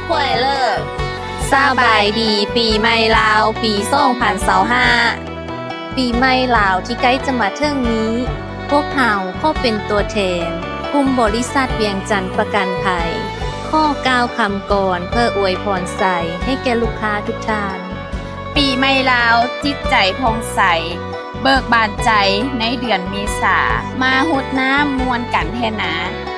快乐 ສະບາຍດີປີໃໝ່ລາວ ປີສອງພັນຊາວຫ້າ ປີໃໝ່ລາວທີ່ໃກ້ຈະມາເຖິງນີ້ ພວກເຮົາຂໍເປັນຕົວແທນກຸ່ມບໍລິສັດວຽງຈັນປະກັນໄພ ຂໍກ່າວຄຳກອນເພື່ອອວຍພອນໄຊໃຫ້ແກ່ລູກຄ້າທຸກທ່ານ. ປີໃໝ່ລາວ ຈິດໃຈຜ່ອງໃສ ເບີກບານໃຈໃນເດືອນເມສາ ມາຫົດນ້ຳມ່ວນກັນແທ້ນາ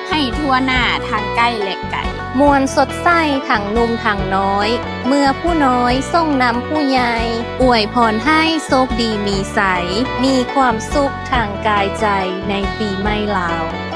ໃຫ້ທົ່ວໜ້າທັງໃກ້ແລະໄກ ມ່ວນສົດໃສທັງໜຸ່ມທັງນ້ອຍ ເມື່ອຜູ້ນ້ອຍສົ່ງນຳຜູ້ໃຫຍ່ ອວຍພອນໃຫ້ໂຊກດີມີໄຊ ມີຄວາມສຸກທາງກາຍໃຈໃນປີໃໝ່ລາວ.